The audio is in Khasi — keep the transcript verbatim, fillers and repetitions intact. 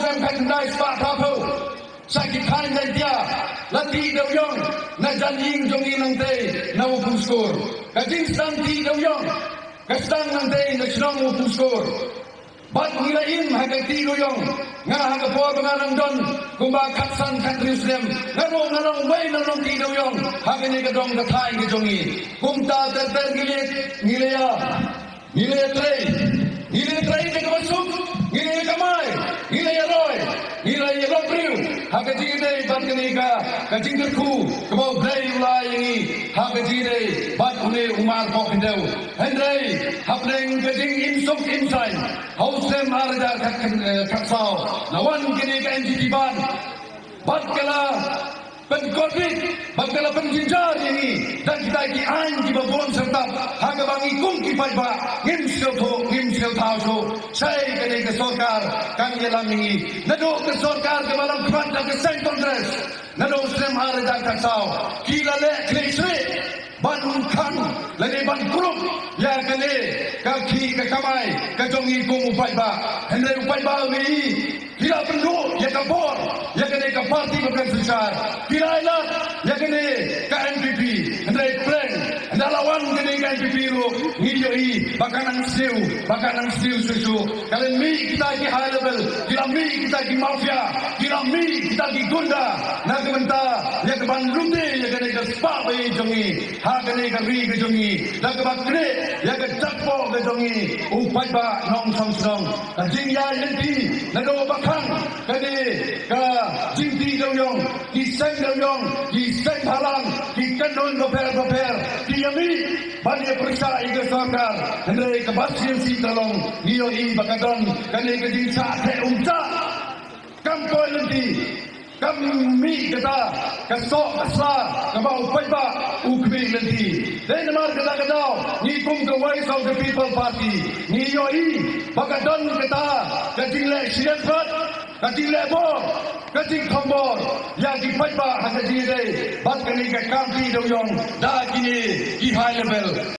Em khat khyndai spah phraphew. Sa ki thaiñ Jaintia la tih dewïong na jan ïing jong ngi nangtei na Upung Skur. Ka jingsdang tih dewïong ka sdang nangtei na shnong Upung Skur. Bad ngi la im ha ka tih dewïong. Nga ha ka por ba nga nang don kumba khatsan khathynriew snem, nga ruh nga long uwei na nongtih dewïong ha kane ka dong ka thaiñ ka jong ngi. Kumta ter ter ngi leh, ngi leh ïa Ngi la ïatrei, ngi la ïatrei da kaba suk, ngi la ïakamai, ngi la ïaroi, ngi la ïalok briew ha ka jingïadei bad kane ka, ka jingkyrkhu kaba U Blei u la ai ïa ngi ha ka jingïadei bad une u marpoh khyndew. Hynrei hapdeng ka jingim suk im saiñ ha u snem ar hajar khat, eh, khatsaw, la wan kane ka N G T ban bad ka la pynkordit bad ka la pynjynjar ïa ngi da kita ki aiñ kiba bun syrtap, ha kaba ngi kum ki paidbah ngim sngewthuh, ngim sngewthaw shuh. Shaei kane ka sorkar kan ïalam ïa ngi? Naduh ka sorkar kaba lam khmat da ka seng Congress, naduh u snem ar hajar khatsaw, ki la leh khlieh shrieh ban khang lane ban kurup ïa kane ka khih ka kamai ka jong ngi kum u paidbah. Hynrei u paidbah u ngi, ki la pynduh ïa ka bor ïa kane ka parti ba kren synshar, ki la ailad ïa kane ka N P P. Hynrei pleng ynda la wan kane ka N P P ruh ngi ïohi ba ka nang siew, ba ka nang siew shuh shuh. Ka la mih kita ki high level, ki la mih kita ki mafia, ki la mih kita ki gunda na ka bynta ïa ka ban lute ïa kane ka spah ba ïeit jong ngi ha kane ka ri ka jong ngi, da kaba knieh ïa ka jakpoh ka jong ngi u paidbah nongshong shnong. Ka jingïaid lynti naduh ba khang kane ka jingtih dewïong, ki seng dewïong, ki seng bhalang, ki kynhun bapher bapher ki ïamih ban ïapyrshah ïa ka sorkar. Hynrei kaba sngewsih ka long ngi ïohi ba ka don kane ka jingshah theh umshah. Kam poi lynti, kam mih kata ka soh ka sla kaba u paidbah u khmih lynti. Dei namar kata ka daw ngi kum ka Voice of the People Party ngi ïohi ba ka don kata ka jingleh shimet, ka jingleh bor, ka jingthombor ïa ki paidbah ha ka jingïadei bad kane ka kam tih dewïong da kine ki high level.